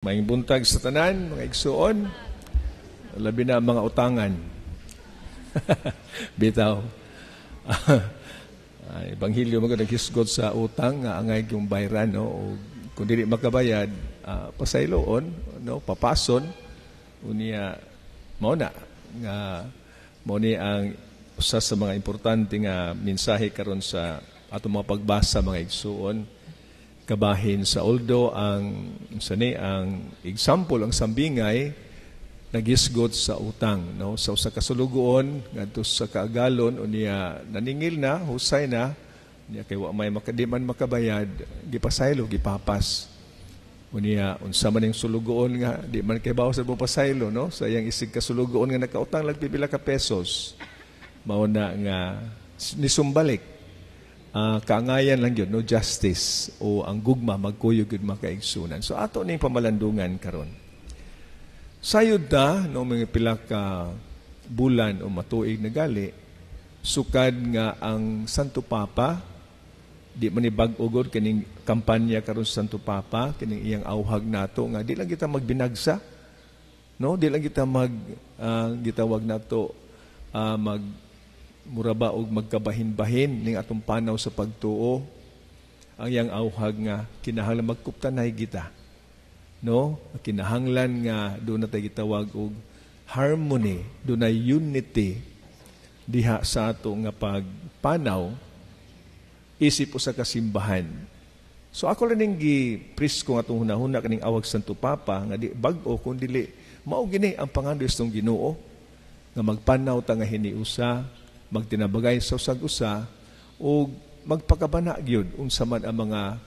Maayong buntag sa tanan, mga igsuon, labi na ang mga utangan. Bitaw. Ebanghelyo man naghisgot sa utang nga angay yung bayran, no, o kung dili makabayad, pasayloon, no, papason unya. Mao na nga mao ni ang usa sa mga importante nga mensahe karon sa atong mga pagbasa, mga igsuon, kabahin sa although ang sa ni ang example, ang sambingay nagisgot sa utang, no, sa usa ka sulugoon ngadto sa kaagalon. Unya naningil na, husay na niya kay wa may makadi man makabayad, gipasaylo, gipapas. Unya unsa man ning sulugoon nga di man kay bawo sa pasaylo, no, sa iyang isig ka sulugoon nga nakautang lang pipila ka pesos? Mao na nga nisumbalik. Kaangayan lang yun, no, justice o ang gugma magkuyog yun, mga kaigsunan. So ato ning pamalandungan karon. Sayod ta no, mga pila ka bulan o matuig na gali sukad nga ang Santo Papa, di man ni bag-o gud kining kampanya karon sa Santo Papa, kining iyang auhag nato nga di lang kita magbinagsa, no, di lang kita mag gitawag nato mag mura ba og magkabahin-bahin ning atong panaw sa pagtuo. Ang iyang auhag nga kinahanglan magkuptanay kita, no, kinahanglan nga doon na tayo gitawag og harmony, dunay unity diha sa ato nga pagpanaw isip usa ka simbahan. So ako lang ning gipresko nga atong hunahuna kaning awag Santo Papa nga di bag-o kun dili mao gini ang pangandoy sa Ginoo nga magpanaw ta nga hiniusa, magtinabagay sa usag-usa ug magpakabana gyud unsa man ang mga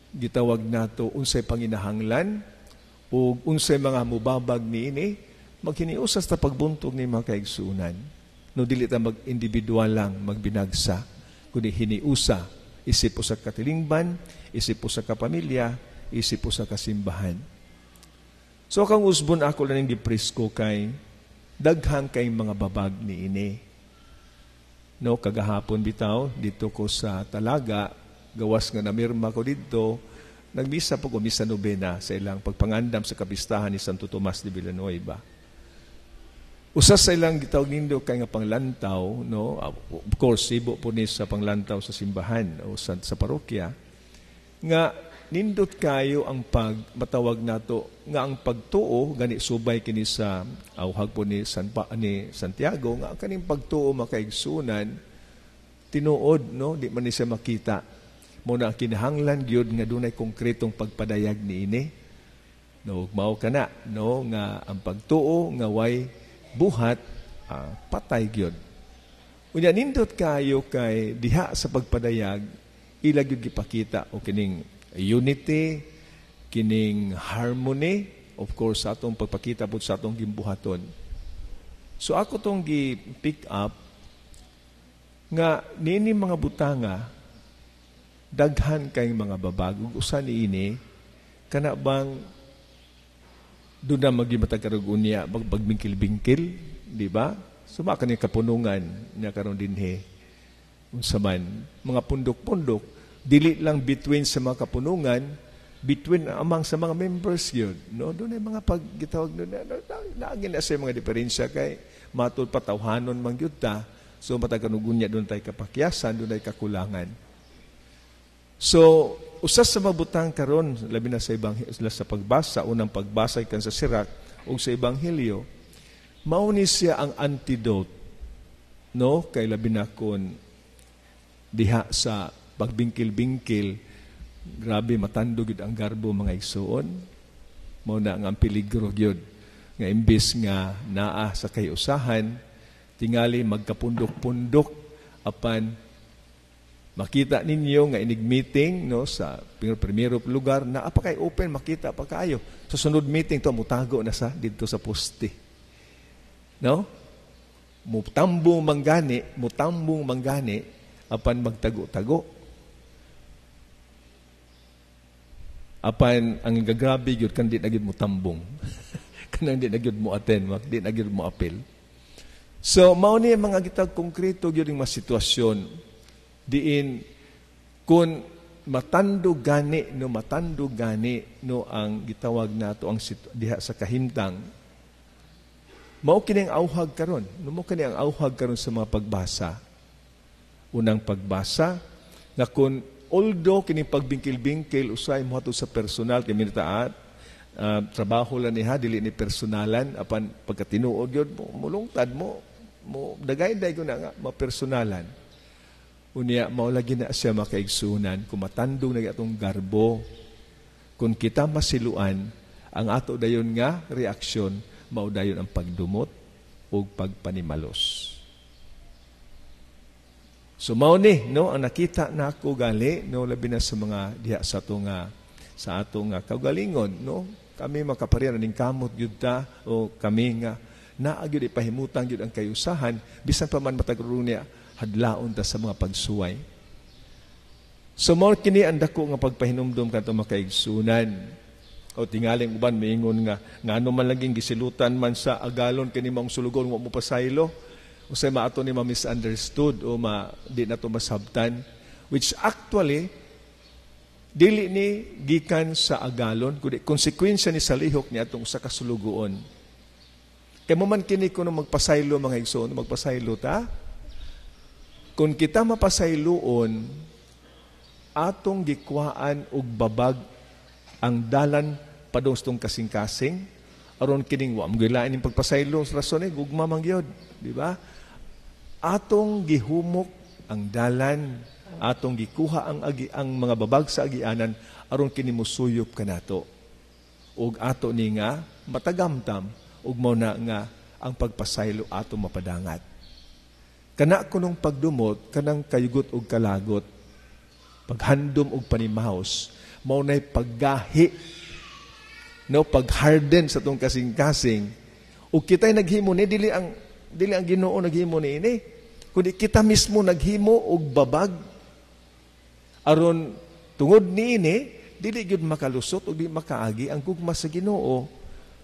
gitawag nato, unsay panginahanglan ug unsay mga mubabag niini. Maghiniusas ta pagbuntog ni mga kaigsunan, no, dili ta mag-individual lang magbinagsa kundi hiniusa isip usa ka katilingban, isip usa ka pamilya, isip usa ka simbahan. So kang usbon, ako lang ning gipresko kay daghan kay mga babag niini, no. Kagahapon bitaw dito ko sa Talaga, gawas nga namirma ko didto, nagmisa po ko, misa nobena sa ilang pagpangandam sa kapistahan ni Santo Tomas de Villanueva. Usa sa ilang gitawag nindo kay nga panglantaw, no, of course sibo po ni sa panglantaw sa simbahan o sa parokya, nga nindot kayo ang pag matawag nato nga ang pagtuo gani subay kini sa auhag po ni San pa, ni Santiago, nga ang kaning pagtuo, makaigsunan, tinuod, no, di man ni siya makita. Mo na kinahanglan gyud nga dunay konkretong pagpadayag niini, no. Mao kana, no, nga ang pagtuo nga way buhat, patay gyud. Unya nindot kayo kay diha sa pagpadayag ila gyud gipakita o kining unity, kining harmony, of course sa atong pagpakita pud sa atong gimbuhaton. So ako tong gi-pick up nga nini mga butanga daghan kay mga babag. Ug usa niini kana bang doon na magimatag karog unya pagbingkil-bingkil, di ba? Suma kani kapunungan niya karon dinhi. Unsa man mga pundok-pundok, dili lang between sa mga kapunungan, between among sa mga members yun, no, doon ay mga pag gitawag doon naagi na sa mga diferensya kay matud patawhanon man gyud ta. So matag kanugunya doon tay kapakyasan, doon ay kakulangan. So usas sa mabutang karon, labi na sa ibang sa pagbasa, unang pagbasa kan sa Sirach ug sa ebanghelyo, mao ni siya ang antidote, no, kay labi na kon diha sa pagbingkil-bingkil, grabe matandog gyud ang garbo, mga igsuon. Mao na nga ang peligro gyud nga imbes nga naa sa kayusahan, tingali magkapundok-pundok, apan makita ninyo nga inig meeting, no, sa primero lugar naa pa kay open, makita pa kayo. Sa sunod meeting to mutago na sa didto sa poste, no, mutambong manggani, mutambong manggani, apan magtago-tago. Apan ang gagrabe gyud kan di na gyud mutambong, kanang di na gyud mo attend, di na gyud mo apil. So mao ni mga gitag konkreto gyud mga sitwasyon diin kung matando gani, no, matando gani, no, ang gitawag nato ang diha sa kahimtang, mao kini ang auhag karon, no, mao kini ang auhag karon sa mga pagbasa. Unang pagbasa nga kun although kini pagbingkil-bingkil usay mohatod sa personal kay minitaat trabaho lang niya, dili ni personalan, apan pagkatinuod gyud mulungtad mo mo dagay-day ko na nga mapersonalan. Unya mao lagi na siya, makaigsunan, kung matandong na atong garbo, kung kita masiluan, ang ato dayon nga reaksyon mao dayon ang pagdumot ug pagpanimalos. So mao ni, no, ang nakita nako gali, no, labi na sa mga diha sa ato nga kaugalingon, no, kami makapareha ning kamot gyud ta o kami nga naa gyud ipahimutang gyud ang kayusahan bisan pa man matag niya hadlaon ta sa mga pagsuway. So mao kini ang dako nga pagpahinumdom kadto, makaigsunan. O tingaling uban miingon nga ngano man laging gisilutan man sa agalon kini maong sulugon, wa mo pasaylo, usay maato ni ma-misunderstood o ma di na to masabtan, which actually dili ni gikan sa agalon kundi konsekwensya ni sa lihok ni atong usa ka sulugoon. Kay mo man kini kuno magpasaylo, mga igsoon, magpasaylo ta, kung kita mapasayloon, atong gikwaan og babag ang dalan padung sa kasing-kasing aron kining wa mo gilain ning pagpasaylo sa rason eh gugma man gyud, di ba? Atong gihumok ang dalan, atong gikuha ang mga babag sa agianan aron kini musuyop kanato ug ato ni nga matagamtam ug mao na nga ang pagpasaylo ato mapadangat. Kana kunong pagdumot, kanang kayugot og kalagot, paghandom og panimahos, mao nay paggahi, no, pagharden sa tong kasing-kasing. Ug kita'y naghimo ni, dili ang Ginoo naghimo ni ini, kundi kita mismo naghimo og babag aron tungod niini dili gyud makalusot ug di makaagi ang gugma sa Ginoo.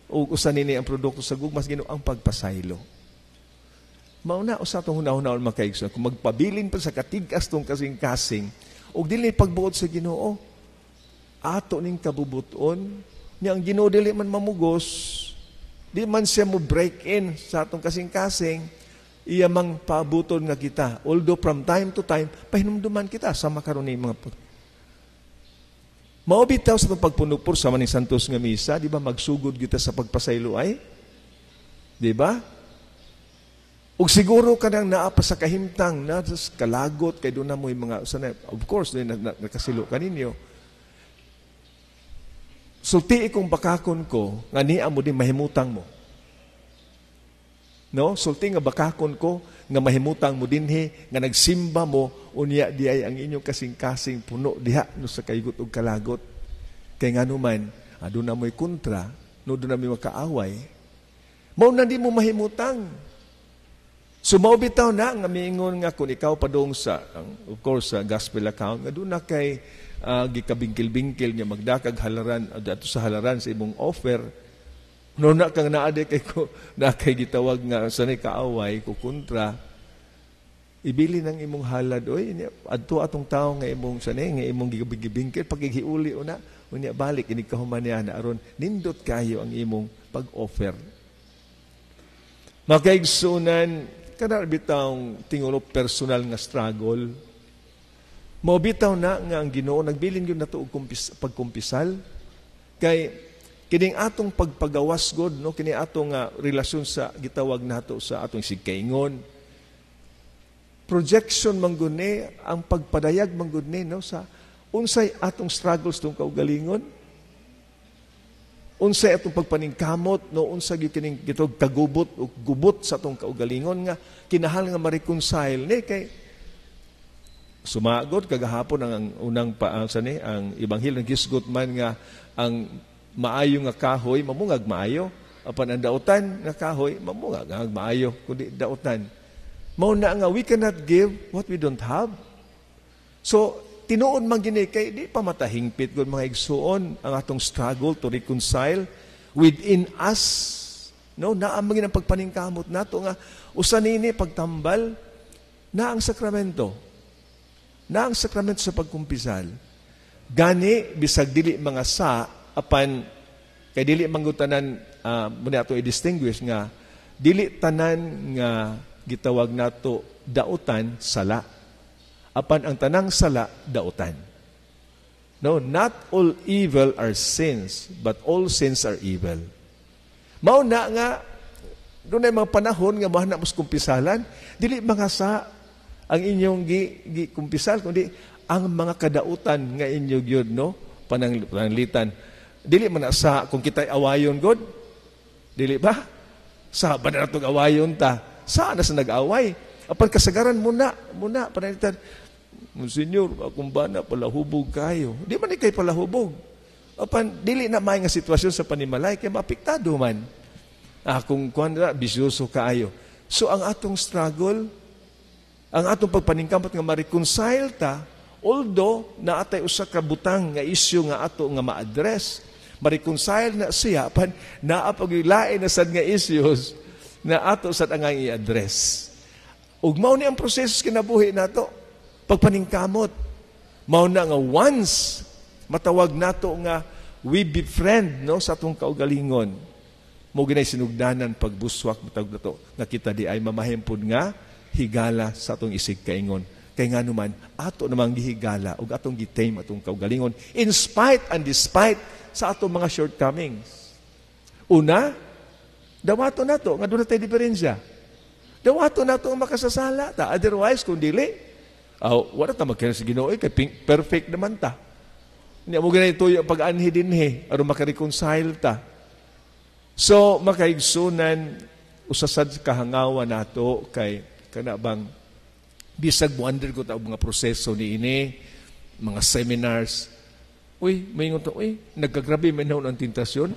Ug usa nini ang produkto sa gugma sa Ginoo, ang pagpasaylo. Mao na usa tong hunahunahon, makaigsoon, kung magpabilin pa sa katig-as tong kasing-kasing ug dili pagbuot sa Ginoo, ato ning kabubuton niya. Ang Ginoo dili man mamugos, di man siya mo break in sa atong kasing-kasing, iya mang paabuton nga kita, although from time to time pahinumduman kita sa makaron ni mga mao bitaw sa atong pagpunupor sa maning santos nga misa, di ba magsugod kita sa pagpasaylo ay? Di ba? Ug siguro kanang naa pa sa kahimtang na sa kalagot kay doon na mo yung mga sana, of course na, na, nakasilo kaninyo. Sulti kong bakakon ko nga niya mo din mahimutang mo. No? Sulti nga bakakon ko nga mahimutang mo dinhi nga nagsimba mo, unya di ay ang inyong kasing-kasing puno diha, no, sa kayugot og kalagot. Kay nganuman, aduna mo'y kontra, no, doon na mo'y makaaway. Mao na di mo mahimutang. So mao bitaw na nga miingon nga kung ikaw padung sa ang, of course, sa gospel account nga doon na kay gikabingkil-bingkil nga magdakag halaran adto sa halaran sa imong offer, no, na kang naa kay ko na kay gitawag nga sanay kaaway ko kontra, ibili ng imong halad oy adto atong tawo nga imong sanay nga imong gibingkil, pagighiuli una, unya balik inig kahuman niya na aron nindot kayo ang imong pag-offer. Makaigsunan, kana bitawng tingulo personal nga struggle. Mao bitaw na nga ang Ginoo nagbilin gyud nato og pagkumpisal kay kining atong pagpagawas god, no, kini atong nga relasyon sa gitawag nato sa atong sigkaingon, projection man gud ni, ang pagpadayag man gud ni, no, sa unsay atong struggles tong kaugalingon, unsay atong pagpaningkamot, no, unsa gyud kining gitawag kagubot o gubot sa atong kaugalingon nga kinahanglan nga ma-reconcile ni. Kay sumagod kagahapon ang unang pa ang sani ang ebanghelyo, gisgot man nga ang maayo nga kahoy mamungag maayo, apan ang dautan nga kahoy mamungag ang maayo kundi dautan. Mao na nga we cannot give what we don't have. So tinuod man gini kay di pa matahingpit gud, mga igsuon, ang atong struggle to reconcile within us, no, naa man gid ang pagpaningkamot nato nga usa nini pagtambal na ang sakramento sa pagkumpisal. Gani bisag dili mga sa, apan kay dili man tanan, muna ato i-distinguish nga dili tanan nga gitawag nato dautan sala. Apan ang tanang sala dautan. No, not all evil are sins, but all sins are evil. Mao na nga dunay mga panahon nga mahana mo kumpisalan, dili mga sa ang inyong gi kumpisal, kundi ang mga kadautan nga inyo gyud, no, pananglitan. Dili man na sa kung kita'y awayon god. Dili ba? Sa ba na natong awayon ta? Sa na sa nag-away? Apan kasagaran muna pananglitan. "Monsignor, akong bana palahubog kayo." Di man kay palahubog. Apan dili na may nga sitwasyon sa panimalay kay maapektado man. Kung kuan na bisyoso kaayo. So ang atong struggle, ang atong pagpaningkamot nga ma-reconcile ta, although naatay usa ka butang nga issue nga ato nga ma-address, ma-reconcile na siya, pan naa pag lain na sad nga issues na ato sad ang i-address. Ug mao ni ang proseso sa kinabuhi nato. Pagpaningkamot. Mao na nga once matawag nato nga we befriend, no, sa atong kaugalingon. Mo ginay sinugdanan pagbuswak matawag nato nga kita di ay mamahimpod nga higala sa atong isig kaingon. Kay nga naman ato namang gihigala ug atong gitame atong kaugalingon in spite and despite sa atong mga shortcomings. Una, dawato nato nga doon natay diferensya. Dawato nato ang makasasala ta. Otherwise, kung dili, oh, wala ta magkaya sa Ginoo kay perfect naman ta. Hindi mo ganay tuyo pag-anhi dinhi aron makareconcile ta. So, makaigsunan, usasad kahangawa nato kay kana bang bisag mo undergo ta og mga proseso ni ini, mga seminars. Uy, may to, uy, nagkagrabe man ang tentasyon.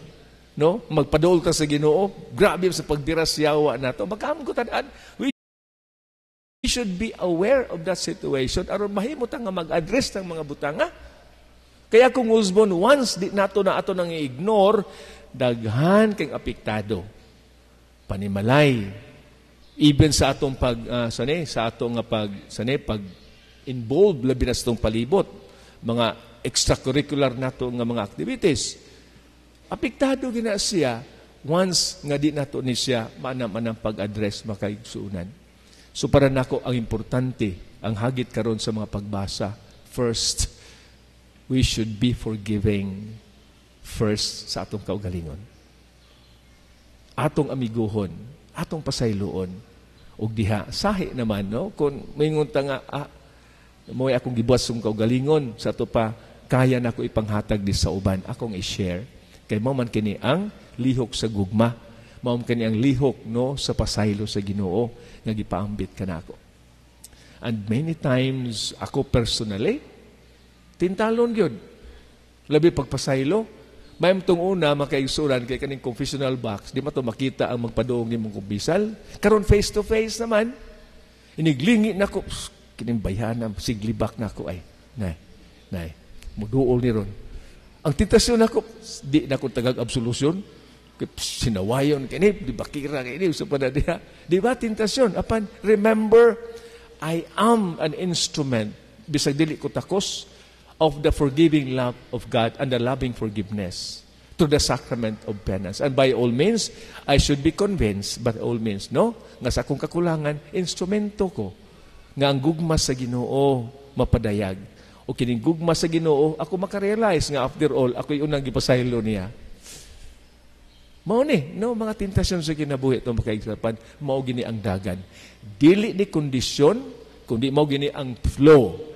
No? Magpaduol ka sa Ginoo, grabe sa pagbira siyawa nato. Magkamon ko tanan. We should be aware of that situation aron mahimo ta nga mag-address ng mga butanga. Kaya kung usbon once di nato na ato nang i-ignore, daghan kay apektado. Panimalay, even sa atong pag sane, sa atong nga pag sane pag involved labi na sa atong palibot, mga extracurricular nato nga mga activities, apektado gina siya once nga di nato ni siya maanam-anam pag-address, makaigsuonan. So para nako ang importante, ang hagit karon sa mga pagbasa, first, we should be forgiving first sa atong kaugalingon. Atong amiguhon, atong pasayloon. Ug diha sahi naman, no, kung moingon ta nga mo'y akong gibuhat sa kaugalingon sa ato pa, kaya nako ipanghatag di sa uban, akong i-share kay mao man kini ang lihok sa gugma, mao man kini ang lihok, no, sa pasaylo sa Ginoo nga gipaambit kanako. And many times ako personally tintalon gyud, labi pagpasaylo. May tong una, makaigsuran, kay kaning confessional box, di man to makita ang magpaduong nimong kumpisal. Karon face to face naman, iniglingi nako, kining bayhana, siglibak nako ay. Nay, nay, muduol ni ron. Ang tentasyon nako, di na ko tagag absolution. Sinawayon kini, di bakira kini, so pa na diha. Di ba tentasyon? Apan, remember, I am an instrument, bisag dili ko takos, of the forgiving love of God and the loving forgiveness through the sacrament of penance. And by all means, I should be convinced, by all means, no? Nga sa akong kakulangan, instrumento ko nga ang gugma sa Ginoo mapadayag. O kining gugma sa Ginoo, ako makarealize nga after all, ako'y unang gipasaylo niya. Mao ni, no, mga tentasyon sa kinabuhi itong makaigsapan, mao gini ang dagan. Dili ni kondisyon, kundi mao gini ang flow.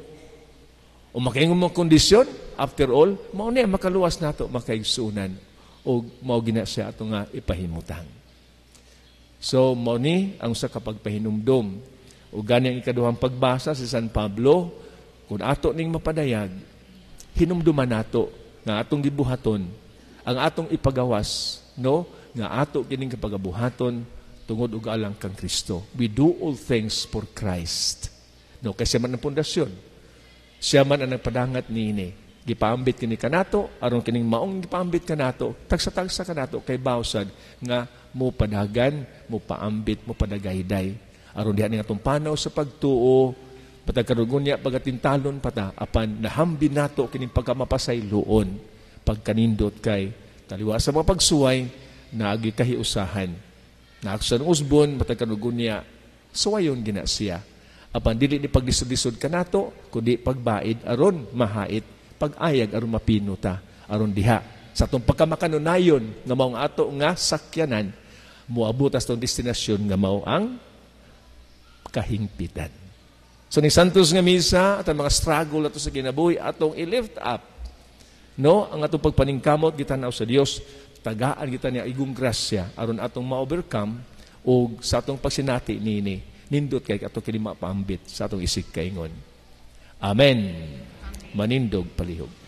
O makaingon mo kondisyon, after all, mao ni ang makaluwas nato, makaigsunan. O mao gina siya ato nga ipahimutang. So, mao ni ang sa kapagpahinumdom. O gani ang ikaduhang pagbasa si San Pablo, kung ato ning mapadayag, hinumduman nato nga atong gibuhaton, ang atong ipagawas, no, nga ato kining kapagabuhaton tungod og alang kang Kristo. We do all things for Christ. No, kasi man ang pundasyon. Siya man ang nagpadangat niini. Gipaambit kini kanato, aron kining maong gipaambit kanato, tagsa-tagsa kanato kay bawsad nga mo padagan, mo paambit, mo padagayday. Aron diha ning atong panaw sa pagtuo, Matag karon unya pagatintalon pa ta, apan nahambin nato kining pagkamapasayloon, pagkanindot kay taliwa sa mga pagsuway naagi kahiusahan. Naaksan usbon, matag karon unya suwayon gina siya. Apan dili ni paglisod-lisod kanato, kundi pagbaid aron mahait, pag-ayag aron mapino ta, aron diha sa atong pagkamakanunayon nga mao ang ato nga sakyanan, moabot sa atong destinasyon nga mao ang kahingpitan. So ni Santos nga misa at ang mga struggle ato sa kinabuhi atong i-lift up, no, ang atong pagpaningkamot gitan-aw sa Dios, tagaan kita niya igong grasya aron atong ma-overcome, ug sa atong pagsinati niini, nindot kay ato kini mapaambit sa atong isig kaingon. Amen. Manindog palihog.